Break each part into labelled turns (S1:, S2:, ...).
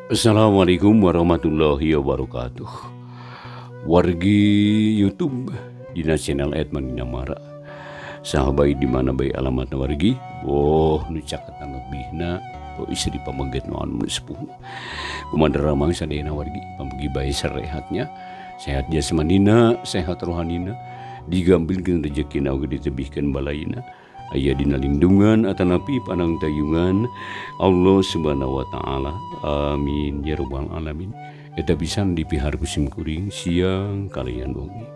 S1: Assalamualaikum warahmatullahi wabarakatuh. Wargi YouTube dina channel Edman Dinamara. Sahabat di mana bae alamatna wargi? Boh nu caketan lebihna boh istri pameget nu anu sepuh. Kumaha ramang sadayana wargi, pamugi bae sarehatnya, sehat jasmanina, sehat rohanina, digambilkeun rejekina oge ditebihkeun balayna. Aya dina lindungan atanapi panang tayungan Allah Subhanahu wa taala. Amin ya rabbal alamin. Eta pisan dipihar ku sim kuring siang kalian wengi.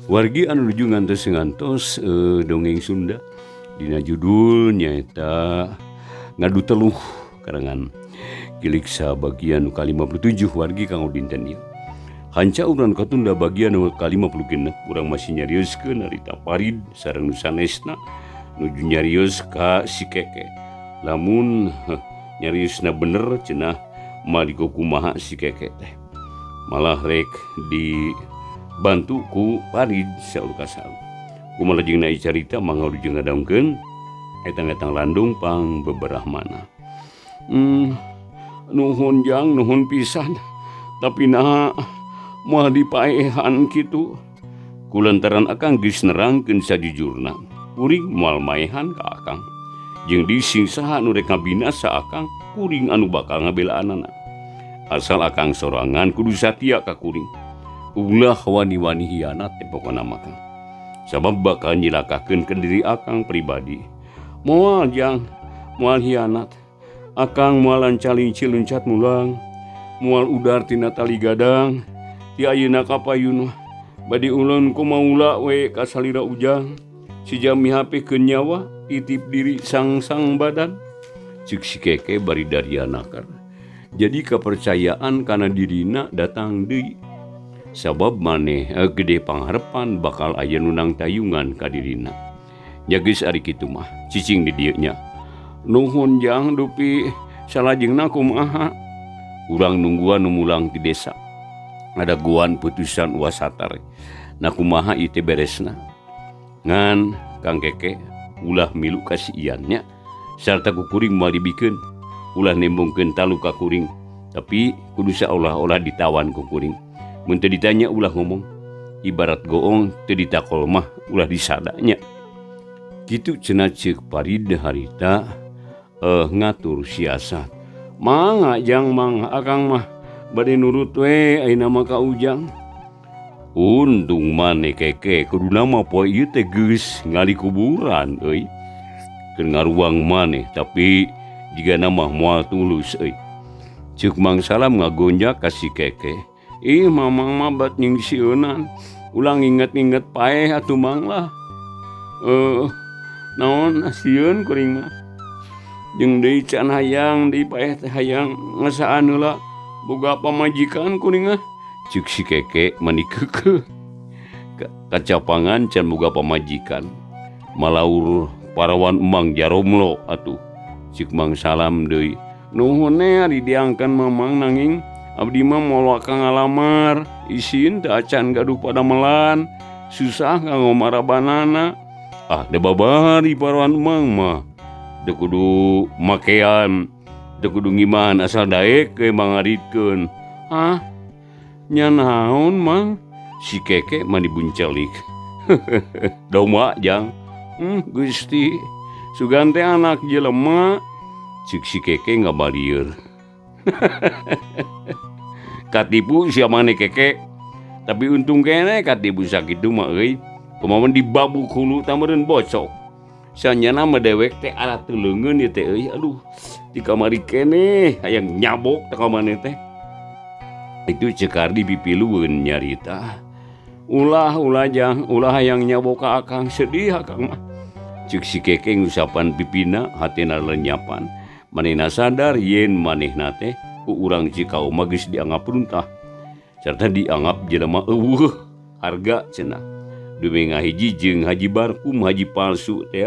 S1: Wargi anu nuju ngantos ngantos dongeng Sunda dina judul nyaeta Ngadu Teluh karangan Kiliksa bagian nu ka-57 wargi kanggo dinten ieu. Hanca urang katunda bagian nu ka-56 urang masih nyarioskeun harita Parid sareng nu sanesna nuju nyarios ka si Keke. Lamun nyariosna bener cenah maliko kumaha si Keke teh. Malah rek dibantu ku Parid saur kasaur. Kumaha jeung na carita mangga nuju ngadangkeun etang-etang landung pang beberahmana. Nuhun jang nuhun pisan tapi naha moal dipaehan kitu. Kulantaran akang geus nerangkeun sajujurna. Kuring moal maehan ka akang. Jeung dising saha nu rek ngabinasa akang, kuring anu bakal ngabelaanana. Asal akang sorangan kudu satia ka kuring. Ulah wani-wani hianat teh pokona mah kang. Sabab bakal nyilakakeun ke diri akang pribadi. Moal jang, moal hianat. Akang moal lancalinci luncat mulang, moal udar tina tali gadang. Ti ayeuna ka payun mah bade ulun kumaula we ka salira ujang. Si jami hapikeun nyawa titip diri sang-sang badan. Ceuk si Keke bari daria nakar. Jadi kepercayaan kana dirina datang deui. Sabab maneh gede pangharepan bakal aya nu nang tayungan ka dirina. Nya geus ari kitu mah cicing di dieu nya. Nuhun jang dupi salajengna kumaha? Urang nungguan nu mulang ti desa. Ngadaguan putusan uasatar. Na kumaha ieu teh beresna? Ngan Kang Keke ulah milu ka si Ian nya. Sarta ku kuring moal dibikeun, ulah nembongkeun talu ka kuring. Tapi kudu saolah-olah ditawan ku kuring. Mun teu ditanya ulah ngomong. Ibarat goong teu ditakol mah ulah disadanya. Kitu cenah ceuk Parid harita ngatur siasat. Mangga jang mangga akang mah bade nurut we ayeuna mah ka Ujang. Untung maneh Keke kuduna mah poe ieu teh geus ngali kuburan euy. Keur ngaruang maneh tapi jigana mah moal tulus euy. Ceuk Mang Salam ngagonjak ka si Keke. Ih mamang mah bat nyingsieunan. Ulah nginget-nginget paeh atuh mang lah. Naon sieun kuring mah. Jeung deui can hayang deui paeh teh hayang ngasaan heula boga pamajikan kuring ah. Ceuk si Keke mani keukeuh. Kacapangan can boga pamajikan. Malaur parawan emang jaromlo atuh. Ceuk Mang Salam deui. Nuhun we ari diangkan mamang nanging abdi mah moal waka ngalamar. Isin teu acan gaduh padamelan. Susah kanggo marabanana. Ah da babari parawan emang mah. Teu kudu makean, teu kudu ngimahan asal daek we mangaritkeun. Hah? Nya naon mang? Si Keke mah dibuncelik. Domba jang. Gusti, sugan teh anak jelema. Ceuk si Keke ngabalieur. Katipu sia maneh Keke. Tapi untung keneh katipu sakitu mah euy. Kumaha dibabuk hulu tah meureun bocok. Sanyana mah dewek teh arah teu leungeun ieu teh euy. Aduh, di kamari keneh hayang nyabok teh ka maneh teh. Itu ceuk Kardi pipilueun nyarita. Ulah ulah jang, ulah hayang nyabok ka akang, sedih akang mah. Ceuk si Keke ngusapan pipina, hatena lenyapan. Manehna sadar yen manehna teh ku urang Cikau mah geus dianggap runtah. Sarta dianggap jelema eueuh harga cenah. Dume ngahiji jeung Haji Barkum, haji palsu teh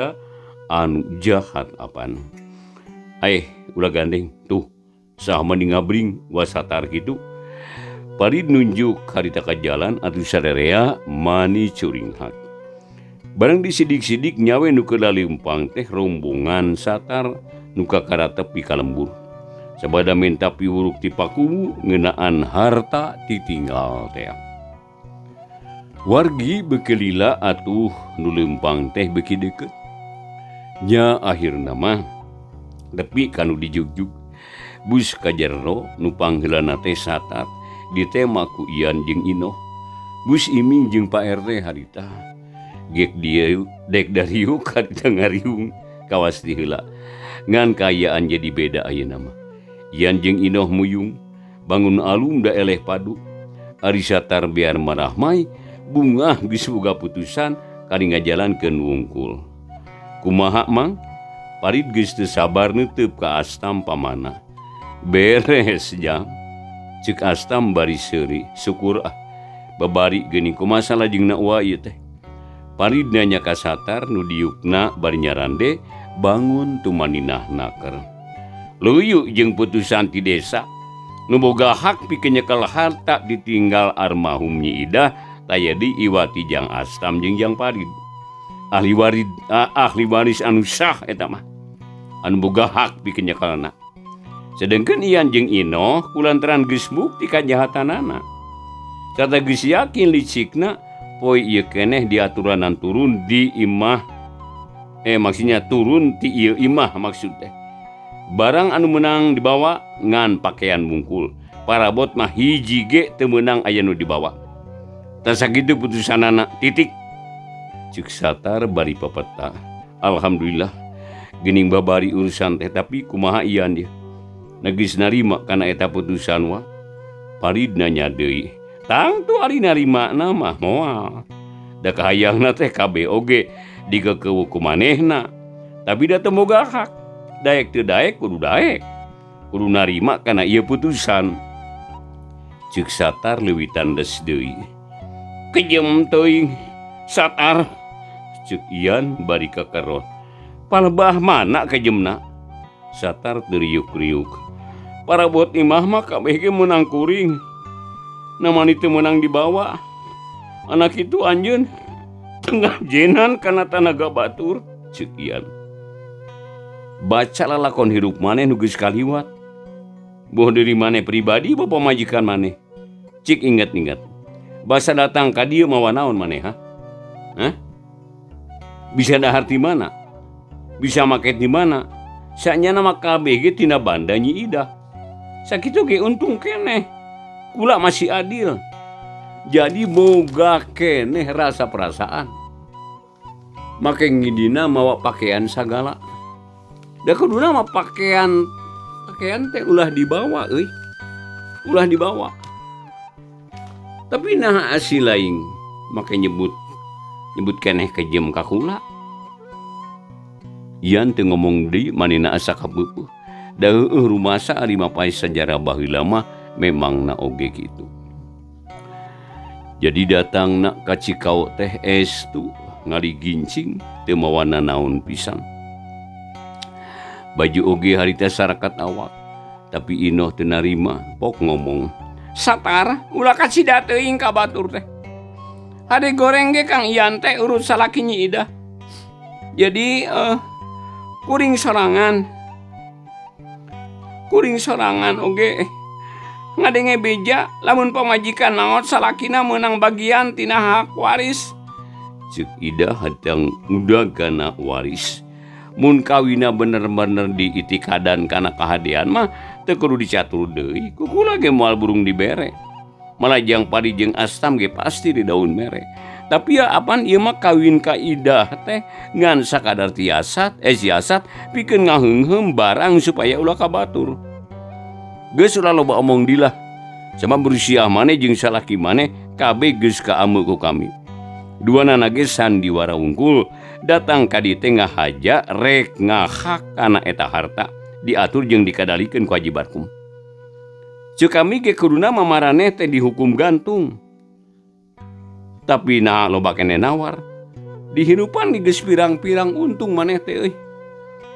S1: anu jahat apan. Aeh, ulah gandeng tuh saha mah ngabring wasatar kitu. Parid nunjuk harita ka jalan atuh sarerea mani curinghak. Barang disidik-sidik nyawe nu keur laleumpang teh rombongan satar nu kakara tepi ka lembur. Sabada minta piwuruk ti pakuwu ngeunaan harta titinggal teh. Wargi beuki lila atuh nu leumpang teh beuki deukeut. Nya akhirna mah nepi ka nu dijugjug. Bus ka jero nu pangheulana teh Satar ditema ku Ian jeung Inoh. Bus Iming jeung Pak RT harita. Gek dieu dek dariuk harita ngariung kawas di heula. Ngan kaayaan jadi beda ayeuna mah. Ian jeung Inoh muyung bangun alum da eleh padu. Ari Satar biar marahmai bungah geus boga putusan kari ngajalankeun wungkul. Kumaha mang? Parid geus teu sabar neuteup ka Astam pamana. Beres jang. Ceuk Astam bari seuri, syukur ah. Babari geuning kumaha salajengna uwa ieu teh. Parid nanya ka Satar nu diukna bari nyarande bangun tumaninah naker. Leuyu jeung putusan ti desa nu boga hak pikeun nyekel harta ditinggal almarhum Nyi Idah taya di iwati jang Astam jeung jang Parid. Ahli warid, ahli waris anu sah eta mah anu boga hak pikeun nyekelna. Sedengkeun Ian jeung Inoh kulantaran geus bukti kajahatanana. Sarta geus yakin licikna poe ieu keneh diaturanan turun di imah, maksudnya turun ti ieu imah maksud teh. Barang anu meunang dibawa ngan pakaian bungkul. Parabot mah hiji ge teu meunang aya nu dibawa. Tah sakitu putusanana titik. Ceuk Satar bari papeta. Alhamdulillah geuning babari urusan teh tapi kumaha Ian ieu. Geus narima kana eta putusan wa. Parid nanya deui. Tangtu ari narimana mah moal. Da kahayangna teh kabeh oge dikekeueuh ku manehna. Tapi da teu boga hak. Daek teu daek kudu daek. Kudu narima kana ieu putusan. Ceuk Satar leuwih tandes deui. Kejem teuing Satar. Ceuk Ian bari kakerot. Palebah mana kejemna? Satar teu riuk-riuk. Parabot imah mah kabeh ge meunang kuring. Namani teu meunang dibawa. Anak itu anjeun tengah jenan kana tanaga batur, ceuk Ian. Baca lalakon hirup maneh nu geus kaliwat. Boh diri maneh pribadi boh pamajikan maneh. Cik inget-inget. Basa datang ka dieu mawa naon maneh ha? Hah? Bisa dahar ti mana? Bisa make di mana? Sanyana mah kabeh ge tina banda Nyi Idah. Sakitu ge untung keneh. Kula masih adil. Jadi boga keneh rasa perasaan. Make ngidina mawa pakaian sagala. Da kuduna mah pakaian teh ulah dibawa euy. Ulah dibawa. Tapi naha asih lain make nyebut keneh kejem ka kula. Ian teu ngomong deui manehna asa kapeupuh. Da heueuh rumasa ari mapay sajarah baheula mah memang na oge kitu. Jadi datangna ka Cikao teh estu ngaligincing teu mawa nanaon pisan. Baju oge harita sarakat awak, tapi Inoh teu narima, pok ngomong, Satar ulah kacida teuing ka batur teh. Hade goreng ge Kang Ian teh urut salaki Nyi Idah. Jadi kuring sorangan. Kuring sorangan oge ngadenge beja lamun pamajikan maot salakina meunang bagian tina hak waris. Ceuk Idah hatang udag kana waris. Mun kawina bener-bener diitikadan kana kahadean mah teu kudu dicatur deui. Ku kula ge moal burung dibere. Malah jang padi jeung astam ge pasti di daun mere. Tapi ya apan ieu mah kawin ka Idah teh ngan sakadar siasat pikeun ngaheungheum barang supaya ulah kabatur. Geus ulah loba omong dilah. Sama berusia maneh jeung salaki maneh kabeh geus kaameu ku kami. Duanana ge sandiwara wungkul datang ka dieu teh ngahaja rek ngahak kana eta harta diatur jeung dikadalikeun ku Haji Barkum. Ceuk kami ge kuduna mah maraneh teh dihukum gantung. Tapi nah loba keneh nawar. Di hirupan geus pirang-pirang untung maneh teh euy.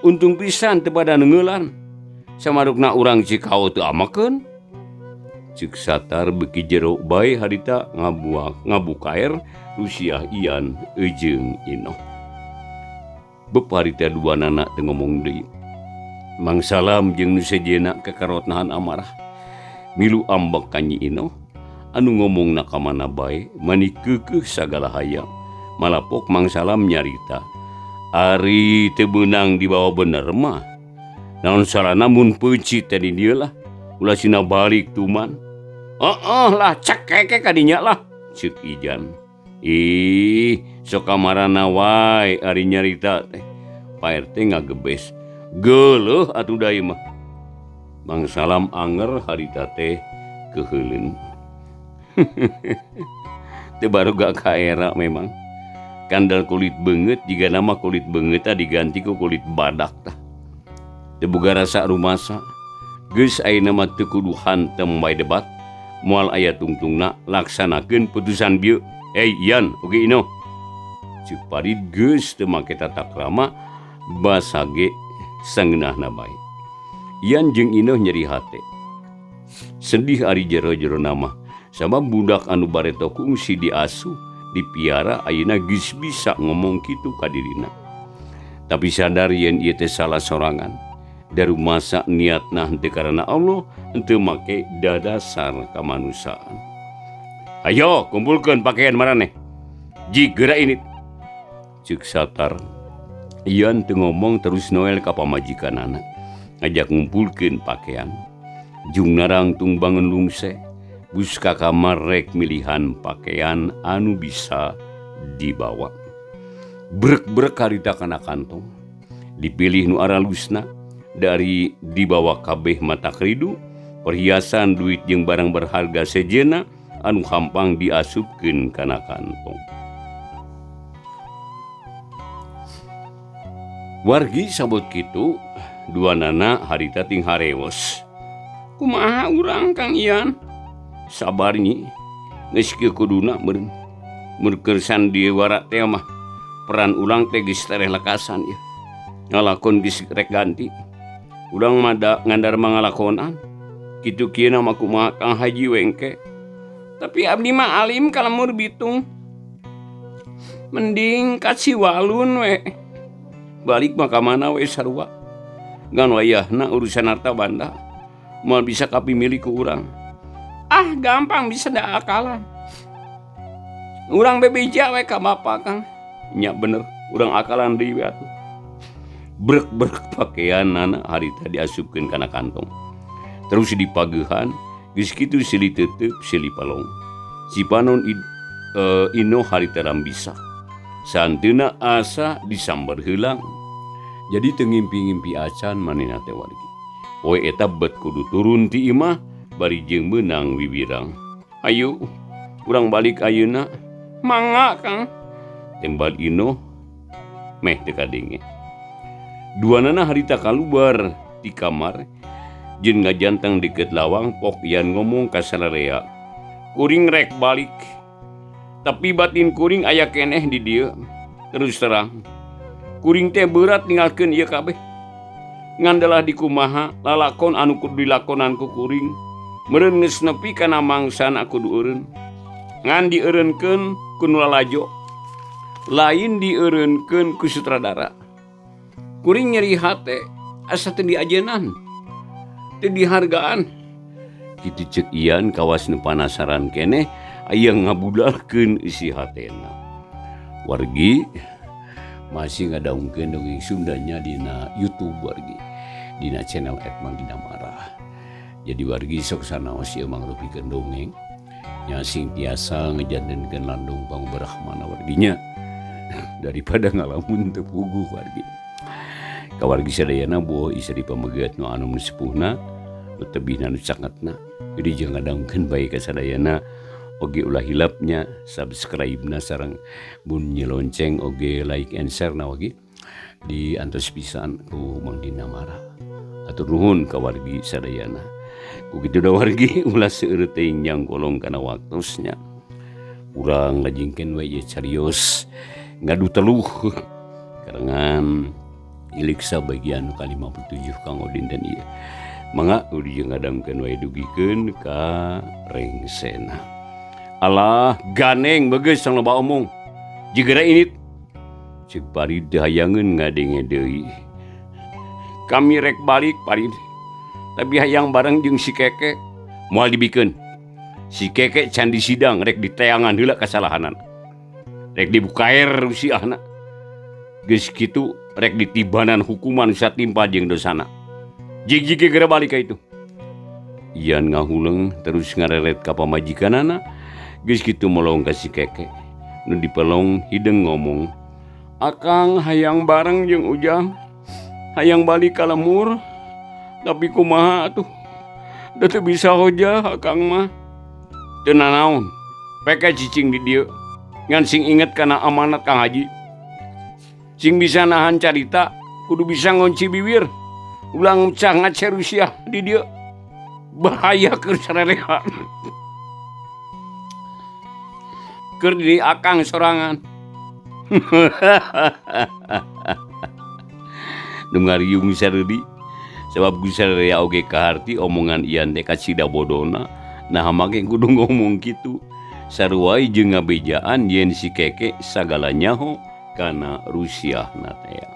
S1: Untung pisan teu pada neungeulan. Samarukna urang Cikao teu amakeun. Ceuk Satar beuki jero bae harita ngabukaer Rusiah Ian jeung Inoh. Bep harita duanana teu ngomong deui. Mang Salam jeung nu sejenna kakarot nahan amarah. Milu ambek ka Nyi Inoh anu ngomongna ka mana bae mani keukeuh sagala hayang. Malapok Mang Salam nyarita, ari teu beunang dibawa bener mah. Naon salahna mun peuncit teh di dieu lah. Ulah sina balik tuman. Heeh lah cekeke ka dinya lah, ceuk Ijan. Ih, sok kamarana wae ari nyarita teh. Pak RT ngagebes. Geuleuh atuh da ieu mah. Mang Salam anger harita teh keuheuleun. Teu baruga ka era memang. Kandel kulit beungeut jiga nama kulit beungeut tah diganti ku kulit badak tah. Teu boga rasa rumasa. Geus ayeuna mah teu kudu hantem bae debat. Moal aya tungtungna laksanakeun putusan bieu. Hey Ian, oge Inoh. Ceuk Parid geus teu make tata krama basa ge sangeunahna bae. Ian jeung Inoh nyeri hate. Sedih ari jero-jero mah sabab budak anu bareto kungsi diasuh dipiara ayeuna geus bisa ngomong kitu ka dirina. Tapi sadar yen ieu teh salah sorangan. Darumasa niatna henteu karena Allah, henteu make dadasar kamanusiaan. Ayo kumpulkeun pakaian maraneh. Jig geura ini. Ceuk Satar. Ian teu ngomong terus Noel ka pamajikanana. Ngajak ngumpulkeun pakaian. Jung narangtung bangun lungse. Bus ka kamar rek milihan pakaian anu bisa dibawa. Brek-brek harita kana kantong. Dipilih nu aralusna dari dibawa kabeh mata kridu, perhiasan duit jeung barang berharga sejenna anu hampang diasupkeun kana kantong. Wargi sabot kitu duanana harita ting harewos. Kumaha urang Kang Ian? Sabar nyi, geus kieu kuduna meureun. Mun keur sandiwara teh mah peran urang teh geus tereh lekasan ieu. Ngalakon geus rek ganti. Urang mah da ngandar mangalakonan. Kitu kieu na mah kumaha Kang Haji wengke. Tapi abdi mah alim ka lemur bitung. Mending ka Ciwalun we. Balik mah ka mana we sarua. Ngan wayahna urusan harta banda moal bisa kapimilih ku urang. Ah gampang bisa da akalan. Urang bebeja we ka bapa Kang. Nya bener, urang akalan deui we atuh. Brek-brek pakaianana harita diasupkeun kana kantong. Terus dipageuhan, geus kitu silih teuteuk silih palong. Cipanon Inoh harita rambisa. Saanteuna asa disambar heulang. Jadi teu ngimpi-ngimpi acan manehna teh wargi. Poe eta bet kudu turun ti imah bari jeung meunang wiwirang. Ayo, urang balik ayeuna. Mangga Kang. Tembal Inoh meh teu kadenge. Duanana harita kaluar ti kamar jeung ngajantang deukeut lawang pok Ian ngomong ka sararea. Kuring rek balik. Tapi batin kuring aya keneh di dieu. Terus terang, kuring teh berat ninggalkeun ieu kabeh. Ngandalah dikumaha lalakon anu kudu dilakonan ku kuring. Meureun geus nepi kana mangsana kudu eureun. Ngan dieureunkeun ku nu lalajo. Lain dieureunkeun ku sutradara. Kuring nyeri hate asa teu diajenan. Teu dihargaan. Kitu ceuk Ian kawas nu panasaran keneh aya ngabudalkeun isi hatena. Wargi masih ngadaungkeun dongeng Sundanya dina YouTube wargi. Dina channel @mangdinamara. Jadi wargi sok sanaos ieu mangrupikeun dongeng nya sing tiasa ngejantenkeun landung pangberahmana warginya. Daripada ngalamun teu puguh wargi. Kawargi sadayana boh istri pamegat nu anu nu sepuhna, nu tebihna nu caketna. Jadi jangan ngadangkeun bae ka sadayana oge ulah hilapnya subscribe-na sareng bunyi lonceng oge like and share na oge di antos pisan ku Mang Dina Mara. Atur nuhun ka wargi sadayana. Ku kitu da wargi ulah seueur teuing jangkolong kana waktosnya. Urang lajengkeun we ieu carios ngadu teluh karengan Iliksa bagian ka-57 kanggo dinten ieu. Mangga udah ngadamkeun wae dugikeun ka rengsena. Alah ganeng bageus tong loba omong. Jigera init. Ceuk Parid teu hayangeun ngadenge deui. Kami rek balik Parid. Tapi hayang bareng jeung si Keke moal dibikeun. Si Keke can disidang rek diteangan heula kasalahanan. Rek dibukaer rusiahna. Geus kitu rek ditibanan hukuman satimpa jeung dosana. Jig-jig geura balik ka itu. Ian ngahuleng terus ngareret ka pamajikanana. Geus kitu melong ka si Keke. Nu dipelong hideung ngomong, "Akang hayang bareng jeung Ujang. Hayang balik ka lemur. Tapi kumaha atuh? Da teu bisa hojah akang mah." Teu nanaon. Peke cicing di dieu. Ngan sing inget kana amanat Kang Haji. Sing bisa nahan carita, kudu bisa ngonci bibir. Ulah ngucah ngacerusiah di dieu. Bahaya keur sarerea. Keur di akang sorangan. Nu ngariung sareudi sabab ku sarerea oge kaharti omongan Ian teh kacida bodona. Nah make kudu ngomong kitu. Sarua jeung ngabejaan yen si Keke sagala nyaho kana rusiahna teh.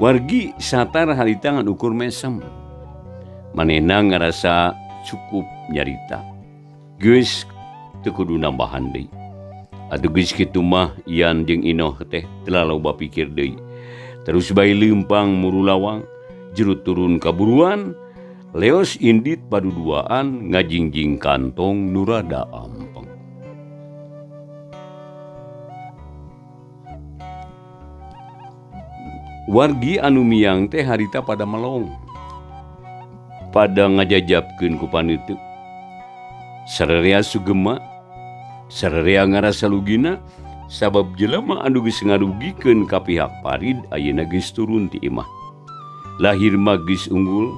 S1: Wargi Satar harita ngan ukur mesem. Manehna ngarasa cukup nyarita. Geus teu kudu nambahan deui. Atuh geus kitu mah Ian jeung Inoh teh teu laloba pikir deui. Terus bae leumpang murulawang, jero turun ka buruan, leos indit paduduaan ngajingjing kantong nu rada ampeng. Wargi anu miang teh harita pada melong. Pada ngajajabkeun ku paneuteuk. Sarerea sugema, sarerea ngarasa lugina, sabab jelema anu geus ngarugikeun ka pihak Parid ayeuna geus turun ti imah. Lahir mah geus unggul,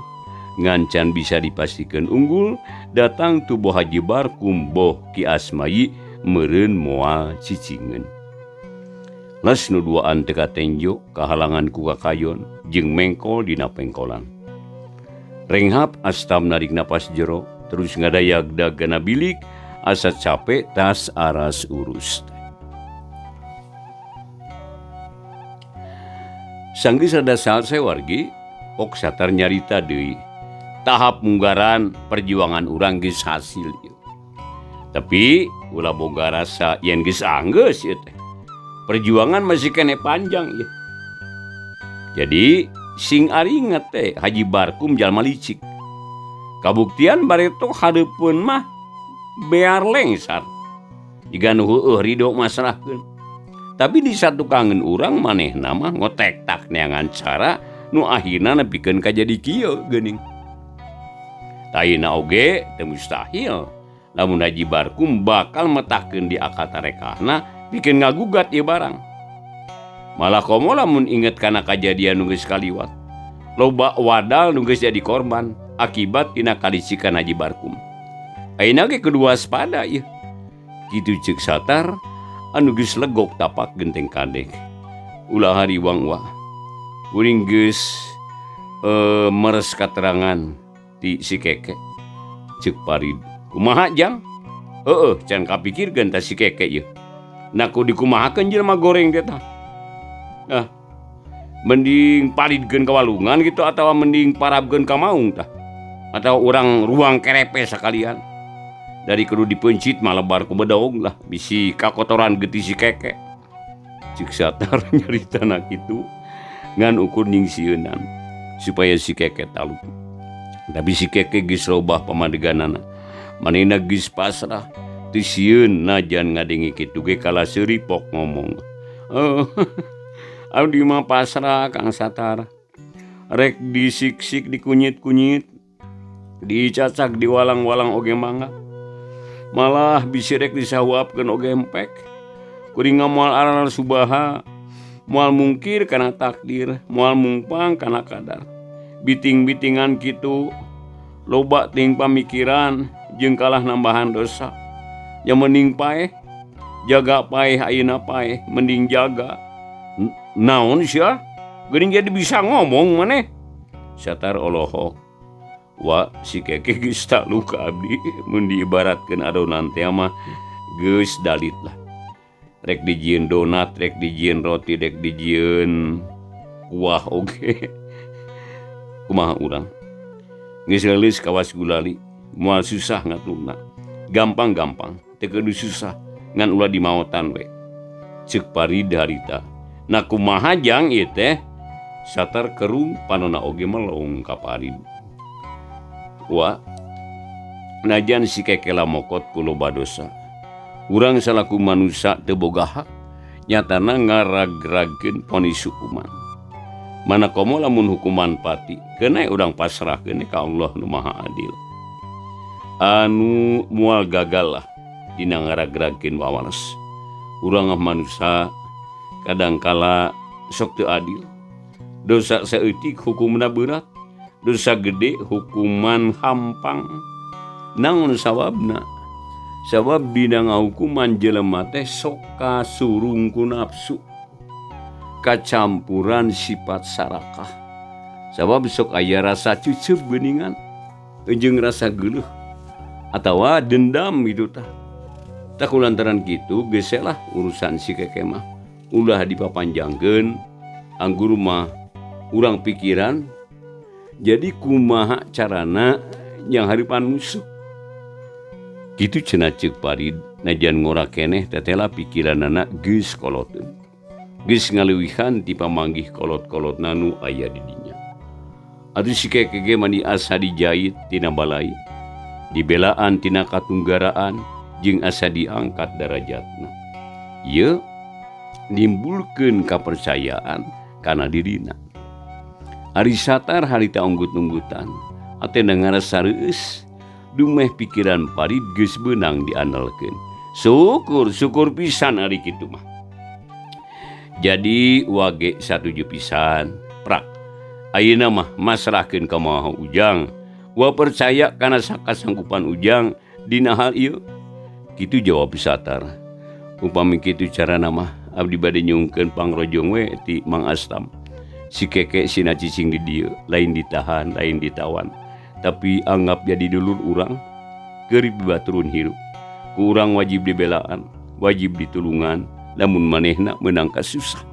S1: ngancan bisa dipastikeun unggul, datang tubuh Haji Barkum boh Ki Asmayi meureun moal cicingeun. Les nu duaan teu katenjo kahalangan ku kakayon jeung mengkol dina pengkolan. Renghap Astam narik napas jero terus ngadayag-dag kana bilik asa capek tas aras urus. Sanggeus rada salse wargi, pok Satar nyarita deui. Tahap munggaran perjuangan urang geus hasil ieu. Tapi ulah boga rasa yen geus anggeus ieu teh. Perjuangan masih kene panjang ieu. Jadi sing aringet teh Haji Barkum jalma licik. Kabuktian bareto hareupeun mah bear lengsar. Jiga nu heueuh ridho masrahkeun. Tapi di satu kangen urang manehna mah ngotek tak neangan cara nu akhirna nepikeun ka jadi kieu geuning. Taina oge teu mustahil lamun Haji Barkum bakal metakeun di akal tarekahna pikeun ngagugat ieu barang. Malah komo lamun inget kana kajadian nu geus kaliwat. Loba wadal nu geus jadi korban akibat tina kalicikan Haji Barkum. Ayeuna ge kudu waspada ieu. Kitu ceuk Satar anu geus legok tapak genteng kadek. Ulah hariwang wa. Kuring geus meres katerangan ti si Keke. Ceuk Parid. Kumaha jang? Heueuh, can kapikirkeun ta si Keke ieu. Nah ku dikumahakeun jelema goreng teh tah. Nah, mending paridkeun ka walungan gitu atawa mending parabkeun ka maung tah. Atau urang ruang kerepe sakalian. Dari kudu dipeuncit mah lebar ku bedog lah bisi kakotoran getih si Keke. Ceuk Satar nyaritana kitu ngan ukur nyingsieunan supaya si Keke taluk. Tapi si Keke geus robah pamadeganana. Manehna geus pasrah teu sieun najan ngadenge kitu ge kalah seuri pok ngomong. Oh, abdi mah pasrah Kang Satar. Rek disiksik dikunyit-kunyit, dicacak diwalang-walang oge mangga. Malah bisi rek disahuapkeun oge empek. Kuring moal aral subaha, moal mungkir kana takdir, moal mungpang kana kadar. Biting-bitingan kitu loba ting pamikiran jeung kalah nambahan dosa. Ya mending paeh, jaga paeh ayeuna paeh, mending jaga. Naon sia? Geuning jadi bisa ngomong maneh. Satar olohok. Wa si Keke geus taluk ka abdi mun diibaratkeun adonan teh mah geus dalit lah. Rek dijieun donat, rek dijieun roti, rek dijieun kuah oge. Kumaha urang? Geus leuleus kawas gulali, moal susah ngaturna. Gampang-gampang, teu kudu susah ngan ulah dimaotan we. Ceuk Parid harita. Nah kumaha jang ieu teh? Satar kerung panona oge melong ka Parid. Wa, najan si kekela mokot ku loba dosa. Urang salaku manusa teu boga hak nyatana ngaragragkeun vonis hukuman. Mana komo lamun hukuman pati, keun urang pasrahkeun ka Allah nu Maha Adil. Anu moal gagal lah dina ngaragragkeun wawalas. Urang mah manusa kadangkala sok teu adil. Dosa saeutik hukumna berat, dosa gede hukuman hampang. Naon sawabna? Sabab dina ngahukuman jelema teh sok kasurung ku nafsu, kacampuran sifat sarakah. Sabab sok aya rasa cuceup geuningan jeung rasa geuleuh atawa dendam gitu tah. Tah kulantaran kitu geus lah urusan si keke mah ulah dipapanjangkeun, anggur mah urang pikiran. Jadi kumaha carana yang haripan musuh. Kitu cenah ceuk Parid, najan ngora keneh tetela pikiranana geus koloteun. Geus ngaleuwihan ti pamanggih kolot-kolotna nu aya di dinya. Atuh si keke ge mani asa dijait tina balai, dibelaan tina katunggaraan jeung asa diangkat darajatna. Ieu nimbulkeun kapercayaan kana dirina. Ari Satar harita unggut-unggutan, atena ngarasa reueus, dumeh pikiran Parid geus beunang diandalkeun. Syukur, syukur pisan ari kitu mah. Jadi wage satuju pisan, prak. Ayeuna mah masrahkeun ka Maha Ujang. Wa percaya kana sakasanggupan Ujang dina hal ieu. Kitu jawab Satar. Upami kitu carana mah abdi bade nyungkeun pangrojong we ti Mang Astam. Si keke sina cicing di dieu, lain ditahan, lain ditawan. Tapi anggap jadi dulur urang, keur baturun hirup. Ku urang wajib dibelaan, wajib ditulungan, lamun manehna meunang kasusah.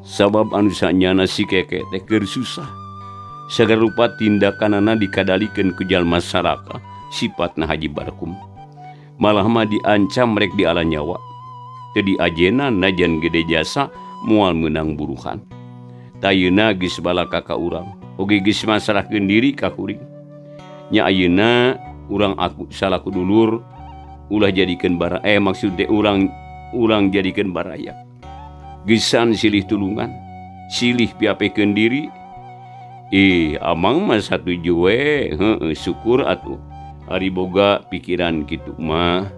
S1: Sabab anu sanyana si keke teh keur susah. Sagala rupa tindakanana dikadalikeun ku jalma saraka, sifatna Haji Barkum. Malah mah diancam rek diala nyawa. Teu diajenan najan gede jasa moal meunang buruhan. Tayeuna geus balaka ka urang, oge geus masrahkeun diri ka kuring. Nya ayeuna urang aku salaku dulur ulah jadikeun bara, maksud teh urang jadikeun baraya. Geusan silih tulungan, silih piapekeun diri. Amang mah satuju we, heueuh syukur atuh. Ari boga pikiran kitu mah,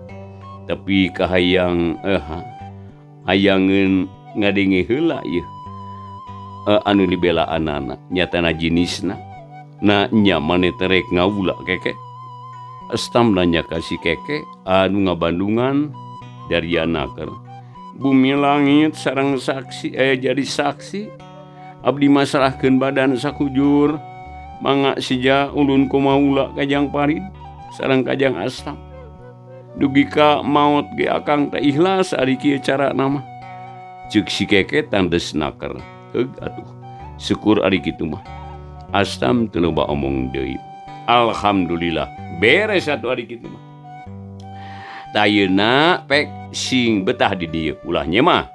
S1: tapi kahayang hayangeun ngadenge heula ieu. Anu dibelaanana nyatana jinisna. Na nya maneh terek ngawula keke. Astam nanya ka si keke anu ngabandungan dari anaker. Bumi langit sareng saksi, jadi saksi. Abdi masrahkeun badan sakujur. Mangga sija ulun kumaula kajang Parid sareng kajang Astam. Dugi ka maot ge akang teh ikhlas ari kieu carana mah. Ceuk si keke tandes naker. Heug atuh. Syukur ari kitu mah. Astam teu loba omong deui. Alhamdulillah beres atuh ari kitu mah. Tayeuna pek sing betah di dieu ulah nyemah.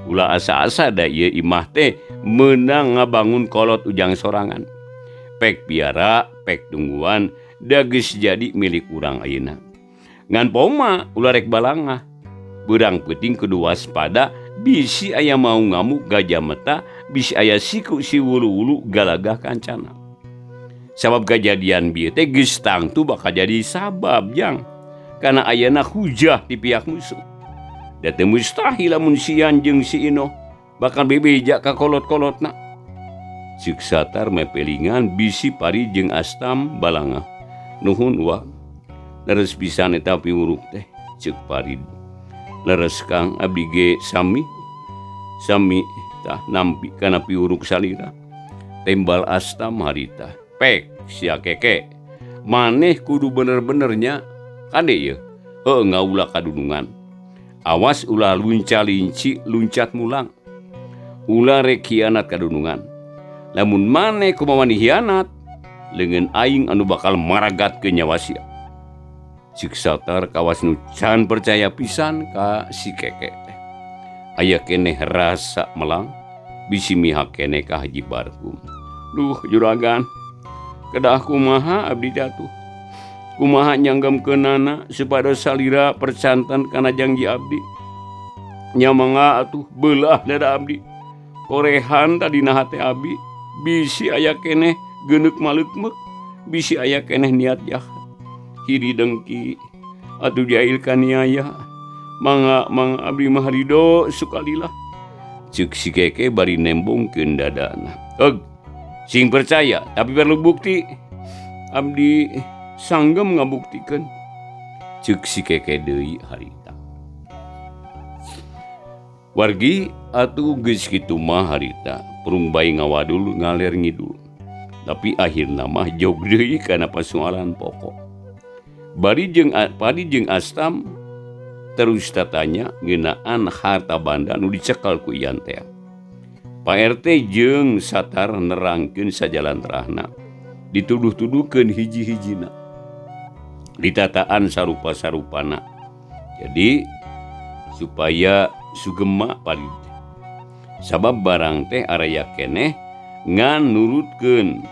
S1: Ulah asa-asa da ieu imah teh meunang ngabangun kolot ujang sorangan. Pek piara, pek tungguan, da geus jadi milik urang ayeuna. Ngan poma ulah rek balangah. Beurang peuting kudu waspada, bisi aya mau ngamuk gajah meta, bisi aya siku si wulu-wulu galagah kancana. Sabab kajadian bieu teh geus tangtu bakal jadi sabab jang. Karena ayana hujah di pihak musuh. Da teu mustahil lamun sian jeung si Inoh bakal bebeja ka kolot-kolotna. Ceuk Satar mepelingan bisi Pari jeung Astam balangah. Nuhun wa. Leres pisan eta piwuruk teh ceuk Parid. Leres Kang abdi ge sami. Sami tah nampi kana piwuruk salira. Tembal Astam harita. Pek sia keke. Maneh kudu bener-benernya kade ieu. Heuh ngaula kadunungan. Awas ulah lunca-linci luncat mulang. Ulah rek hianat kadunungan. Lamun maneh kumaha wani hianat, leungeun aing anu bakal maragatkeun nyawa sia. Cik Satar kawas nu can percaya pisan ka si Keke teh. Aya keneh rasa melang bisi mihak keneh ka Haji Barkum. Duh juragan, kedah kumaha abdi teh atuh. Kumaha nyanggemkeunana supados salira percanten kana janji abdi. Nya mangga atuh beulah dada abdi. Korehan tadina hate abdi bisi aya keneh geuneuk maleukmeuk, bisi aya keneh niat jahat. Hiri dengki atuh jail kaniaya. Mangga mangga abdi mah ridho sukalilah. Ceuk si Keke bari nembongkeun dadana. Heug, sing percaya tapi perlu bukti. Abdi sanggem ngabuktikeun. Ceuk si Keke deui harita. Wargi atuh geus kitu mah harita prung bae ngawadul ngaler ngidul. Tapi akhirna mah jog deui kana pasualan pokok. Bari jeung padi jeung Astam terus tatanya ngeunaan harta banda nu dicekel ku Ian teh. Pak RT jeung Satar nerangkeun sajalan terahna. Dituduh-tuduhkeun hiji-hijina. Ditataan sarupa-sarupana. Jadi supaya sugema paling sabab barang teh araya keneh ngan nurutkeun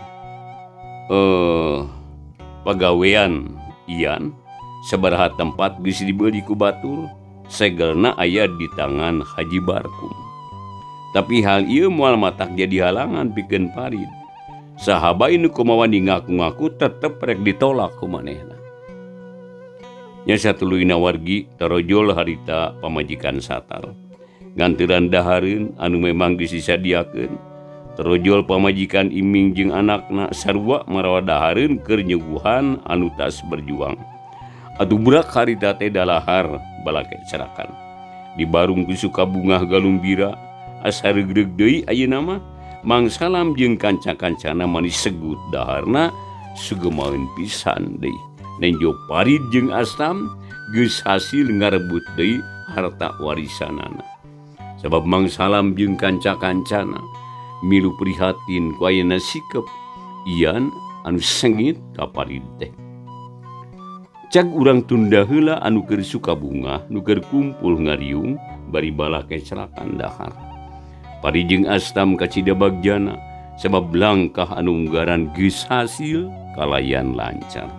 S1: pagawean Ian sabaraha tempat geus dibeli ku batur segelna aya di tangan Haji Barkum. Tapi hal ieu moal matak jadi halangan pikeun Parid. Sahabat nu kumaha ngaku-ngaku tetep rek ditolak ku manehna. Nya satuluyna wargi tarojol harita pamajikan Satar. Nganteran dahareun anu memang geus disadiakeun. Tarojol pamajikan Iming jeung anakna sarua marawa dahareun keur nyuguhan anu tas berjuang. Atuh burak harita teh dalahar balake cerakan. Di barung ku sukabungah galumbira asa reugreug deui ayeuna mah Mang Salam jeung kanca-kancana manis segut daharna sugemaeun pisan deui. Nenjo Parid jeung Astam geus hasil ngarebut deui harta warisanana. Sabab Mang Salam jeung kanca-kancana milu prihatin ku ayeuna sikep Ian anu sengit ka Parid teh. Cag urang tunda heula anu keur sukabungah nu keur kumpul ngariung bari balake cerakan dahar. Parid jeung Astam kacida bagjana sabab langkah anu unggaran geus hasil kalayan lancar.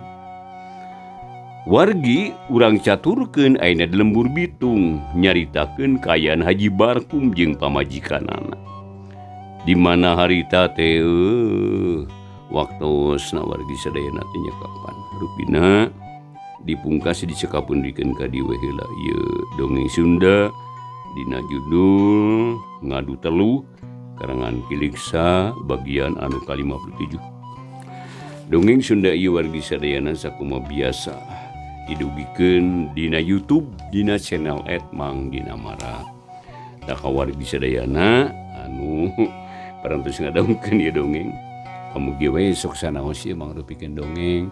S1: Wargi urang caturkeun ayeuna di lembur Bitung nyaritakeun kaayaan Haji Barkum jeung pamajikanana. Di mana harita teh waktosna wargi sadayana teh nya kapan rupina dipungkas dicekapun dikeun ka dieu heula ieu dongeng Sunda dina judul Ngadu Teluh karangan Kiliksa bagian anu ka-57. Dongeng Sunda ieu wargi sadayana sakumaha biasa didugikeun dina YouTube dina channel @Mang Dinamara. Tah wargi sadayana anu parantos ngadongkeun ieu dongeng pamugi we sok sanaos ieu mangrupikeun dongeng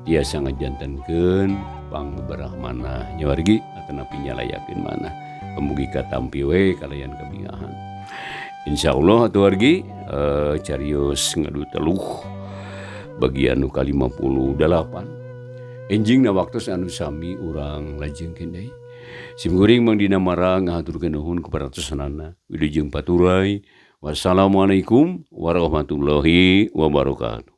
S1: tiasa ngajantenkeun pangbeberah manah nya wargi atanapi nyalayakeun manah pamugi katampi we kalayan kabingahan. Insyaallah atuh wargi carios ngadu teluh bagian nu ka-58. Enjing na waktos anu sami urang lajengkeun deui. Simkuring Mang Dinamara ngahaturkeun nuhun kaparatosanana. Wilujeng paturay. Wassalamualaikum warahmatullahi wabarakatuh.